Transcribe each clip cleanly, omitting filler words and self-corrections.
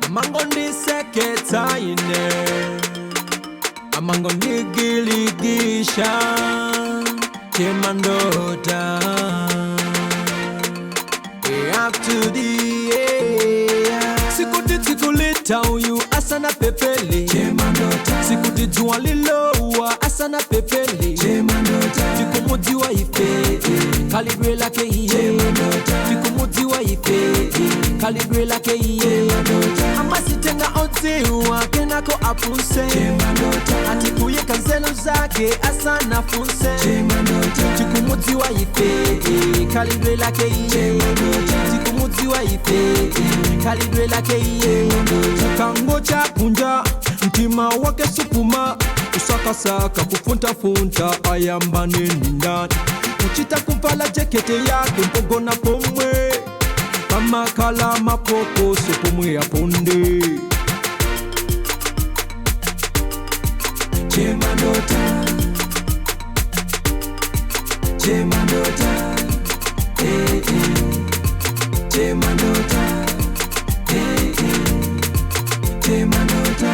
Amangondiseketsa ine, amangondigiligisha chemandota. Up to the air. Sikuti tsikulita uyu asana pepele, sikuti dzuwa lilowa asana pepele. Tikumudziwa ife khalidwe lake iye, tikumudziwa ife khalidwe lake iye. Amasitenga odziwa kenako afunse, atikuyeka nzeru zake asanafunse. Tikumudziwa ife khalidwe lake iye, tikumudziwa ife khalidwe lake iye. Kango cha kunja mtima wake sukuma kusakasaka kufuntafunta ayambane ndani kuchita kuvala jekete yake mpogona pomwe pamakhala mapokoso pomwe aponde. Chemandota, Chemandota, eh, eh. Chemandota, eh, eh. Chemandota.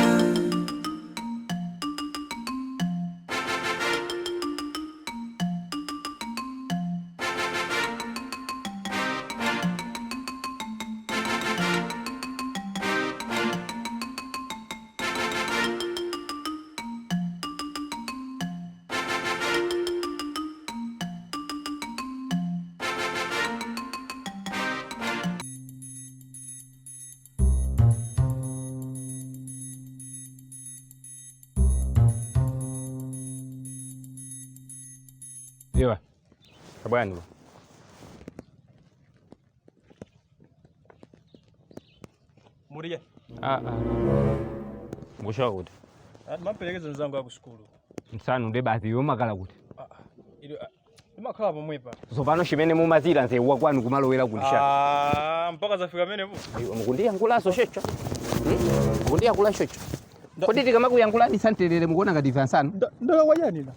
Iwa, abwani. Muriye. Ah ah. Mukushoka kuti. Maperekeza mzangu aku sukulu. Msanu ndi basi iwe umakhala kuti. Ilo imakhala pomwepa. Tsopano chimene mumazira nzewu kwanu kumalowera kulisha. Ah, mpaka zafika pamenepo. Iwe mukundiyankhulanso shecho. Mukundiyankhula shecho. Kodi tikamakuyankhulani santerere mukuona ngati ife ansanu? Ndalakwa chani na?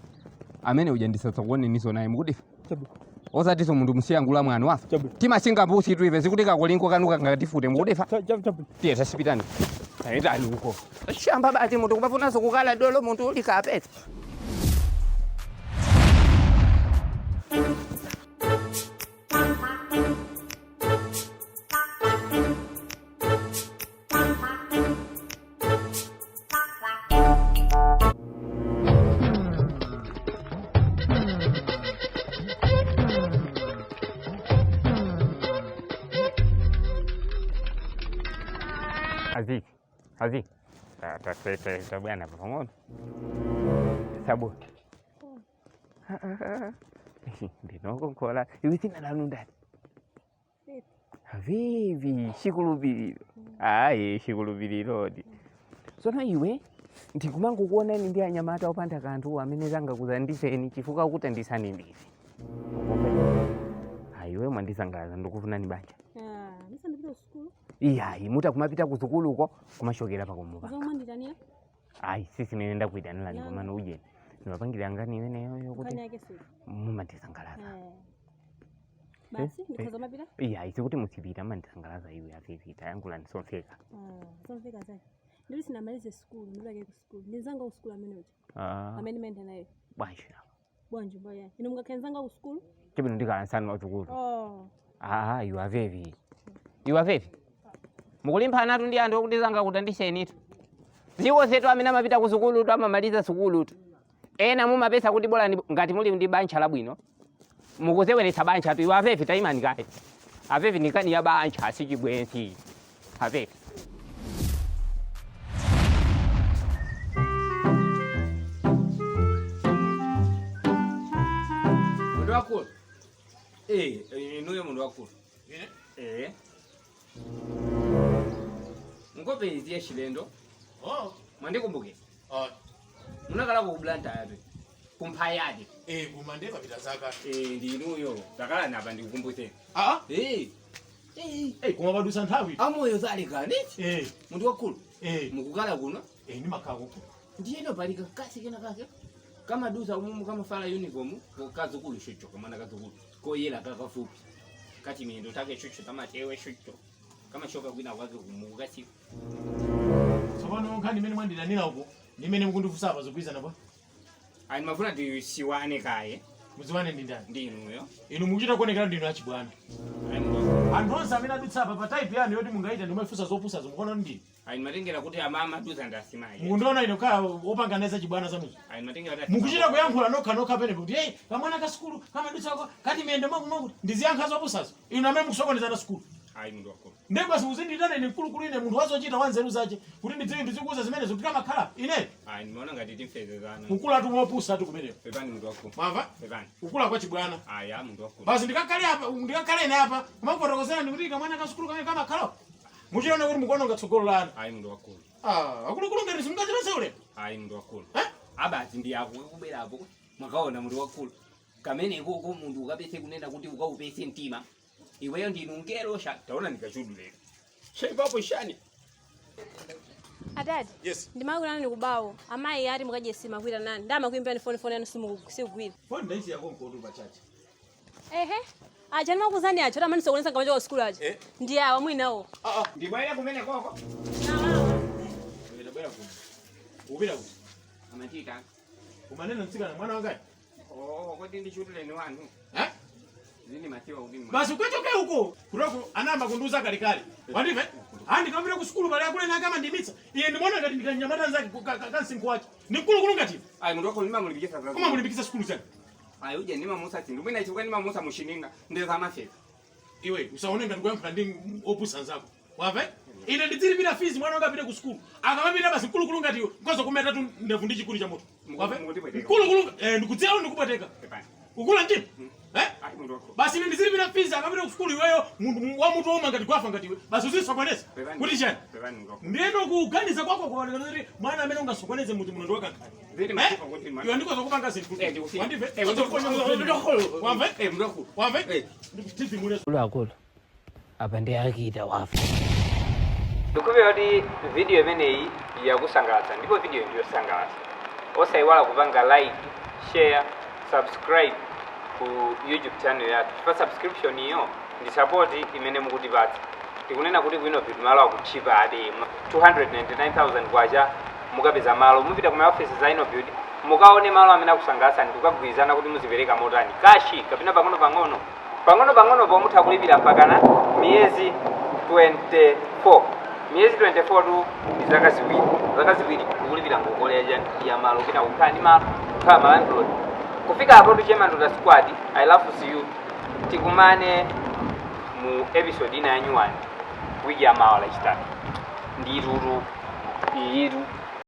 Amene uja ndisatsakuoneniso naye mukudifa. Chabu. Osatiso munthu musiyankhula mwanu wafa. Chabu. Timasinga mbusi tu ife zikuti kakulinkwa kanuka ngatifute mukudifa. Chabu. Tiye tasipitani. Tayitani uko. Shamba bati munthu kumafunanso kukala dolo munthu uli kapeta. Azizi, Azizi. Tabwana pang'ono. Sabu. Ndinokonkola. Iwe dzina lanu ndani? Vivi, chikulupiriro. Ayi, chikulupiriro-di. Tsono iwe ndikumangokuonani ndi anyamata opanda kanthu amene sangakuthandizeni chifukwa kuthandizani ndife. Ayiwe mwandisangalatsa ndikufunani banja. Ah, ndisandipita ku sukulu. Iyayi mutakumapita ku sukuluko kumashokera pakomo panga. Zomwe nditanira. Ayi sisi mene ndakuyitanirani Nanga. komano ujeni. Ndimapangira ngani imeneyoyo kuti Nkhani yake si. mumandisangalatsa. Eh. Basi ndikhoza mapita? Iyayi sikuti musipita mandisangalatsa iwe afifi tayankhulani somveka. Ah, zomveka zake. Ndili sinamalize sukulu, ndilake ku sukulu. Ndinzanga ku sukulu amene uja. Ah, Amene menda naye. bwanji. Bwanji baya. Inu mungakhala nzanga ku sukulu? Chibwino ndikhala nsanu wa sukulu. Oh. Ah, iwe avevi. Iwe avevi. Mukulimphanatu ndi anthu okuti sangakuthandizenitu. Ziwo zetu amene amapita ku sukulu tu amamaliza sukulu tu. Ena mumapesa kuti bola ngati muli ndi banja labwino. Mukuseweretsa banja tu iwe avevi tayimani kaye. Avevi ndi nkhani ya banja si chibwenzi. Avevi. Munthu wakulu. Eh, inuyo munthu wakulu. Eh. Nkope iziye chilendo. Oh, Mwandikumbukira. ah, Munakhala ku Blantyre tu. Kumphayadi. eh, kumande papita zaka. Eh, ndinuyo. Takhala napa ndikukumbuseni. Ah, Eh. Eh. eh, koma padusa nthawi. Amoyo zalekani. Eh, Munthu wakulu. eh, Mukukhala kuno. eh, ndimakhala kuko. Ndiyeno pali kakasi kena kake. Kamadusa umumu kamafala uniform kazukulu shocho kamwana kazukulu. Koyera kakafupi. Kati miyendo take shocho tamatewe shocho. Kamashoka kwina kwake kumukachika. Tsopano nkhani imene mwandidanira uko ndi imene mukundifunsa apa zikugwirizana bwa? Ayi, mafuna tisiwane kaye. Mudziwane ndi ndani? Ndi inuyo. Inu mukuchita kuonekera ndinu achibwana. Ayi, munthu. Anthu onse amene adutsa apa pa type yanu yoti mungaita ndimafunsa zopusazo, mukuona kuti ndini? Ayi, matengera kuti amama aduza ndi asimayi. Mukundiona ine kukhala wopanga naye zachibwana zanuzo? Ayi, matengera kuti Mukuchita kuyankhula nokha nokha penepo kuti hey, kamwana ka sukulu kamadutsako kati miyendo mwaku mwakuti ndiziyankha zopusazo. Inu amene mukusokonezana sukulu. Ayi, munthu wakulu. Ndiye basi muzinditana ine mkulukulu, ine munthu wazochita wanzeru zache, kuti ndidziwe ndizikuuza zimenezo kuti kamakhala ine? Ayi, ndimaona ngati timfezezana. Kukula tu mopusa tu kumeneko. Pepani, munthu wakulu. Mwamva? Pepani. Kukula kwa chibwana. Aya, munthu wakulu. Basi ndikakhale apa, ndikakhale ine apa kumakufotokozera ndikuti kamwana ka sukulu kamene kamakhala, muchiona kuti mukuononga tsogolo lanu. Ayi, munthu wakulu. Ah, akuluakulu ngati simungachipese ulemu. Ayi, munthu wakulu. Eh? Abati ndi ako kakubwerapo mwakaona munthu wakulu kamene koko munthu ukapese kunena kuti ukaupese mtima iweyo ndinu ngelo sha taona ndikachuduleka shaipapo shani. Adadi. Yes. Ndimakulana ni kubawo. Amayi ati mukadye sima kuita nani. Ndamakuimbirani foni, foni yanu sikugwira. Foni ndaisiya konko pachacha. Ehe. Aja ndimakuzani aja kuti amanisokoneza ngamachoka ku sukulu aja. Eh. Ndi awa mwinawo. Ndibwere kumene koko. Bwera kuno. Ukupita kuti? Amachita. Umanena mtsikana mwana wangayi. Oh, kodi ndichuduleni wanu? Eh? Zini masiwa kuti Basi ukachoke uko kutoko anayamba kundiuza kalikali, wandive? Andikamvira ku sukulu pali akule nake amandimitsa iye, ndimona ngati ndikanyamata nzake kansinkhu wache ndi mkulukulu ngati. Ayi, munthu wakulu, ndimamulimbikitsa. Umamulimbikitsa sukulu zake? Ayi, uje ndimamusa chinthu mwina chifukwa ndimamusa mushininga ndezamafeka. Iwe usaone ngati kuyankhula ndi opusa nzako, wamva? Ine ndidzilipira fees, mwana wanga apite ku sukulu. Akamapita basi mkulukulu ngati iwe ngozo kumeta tu ndevu ndi chikulu cha moto, wamva? Mukutipweteka. Mkulukulu, eh, ndikudziwa ndikupweteka. Pepani. Ukula mtima, eh? Ayi, munthu wakulu. Basi ine ndizilipira fees akapita ku sukulu, iweyo munthu wa mutu woma ngati gwafa ngati iwe basi uzisokoneza. Pepani. Kuti chani? Pepani, munthu wakulu. Ndiyeno kuganiza kwako kuoneka kuti mwana amene ungasokoneze munthu muno ndi wakankhani. Zili masifa kuti Iwe ndikoza kupanga zinthu. Eh, ndikusiya. Wandive? Eh, munthu wakulu. Wamva? Eh, munthu wakulu. Wamva? Eh. Ndikuthizimule. Akulu apa ndi akita wafa. Ndikupera kuti video imeneyi yakusangalatsa, ndipo video ndiyosangalatsa. Osayiwala kupanga like, share, subscribe ku YouTube channel yathu, chifukwa subscription iyo ndi support imene mukutipatsa. Tikunena kuti kuino vitu malo akutchipa ade 299,000 kwacha mukapeza malo. Mupita kuma office za Innobuild, mukaone malo amene akusangalatsani, kukagwirizana kuti muzipereka motani, cash kapena pang'ono pang'ono. Pang'ono pang'ono pomwe mutha kulipira mpakana miyezi 24. Miyezi 24 tu ndi zaka 2, zaka 2 ukulipira ngongole ya malo, kina kukhala ndi malo, kukhala ma landlord. Kufika apo tu, Chemandoda Squad, I love to see you. Tikumane mu episode ina ya new one wiki ya mawa, Lachitatu. Nditutu iyitu.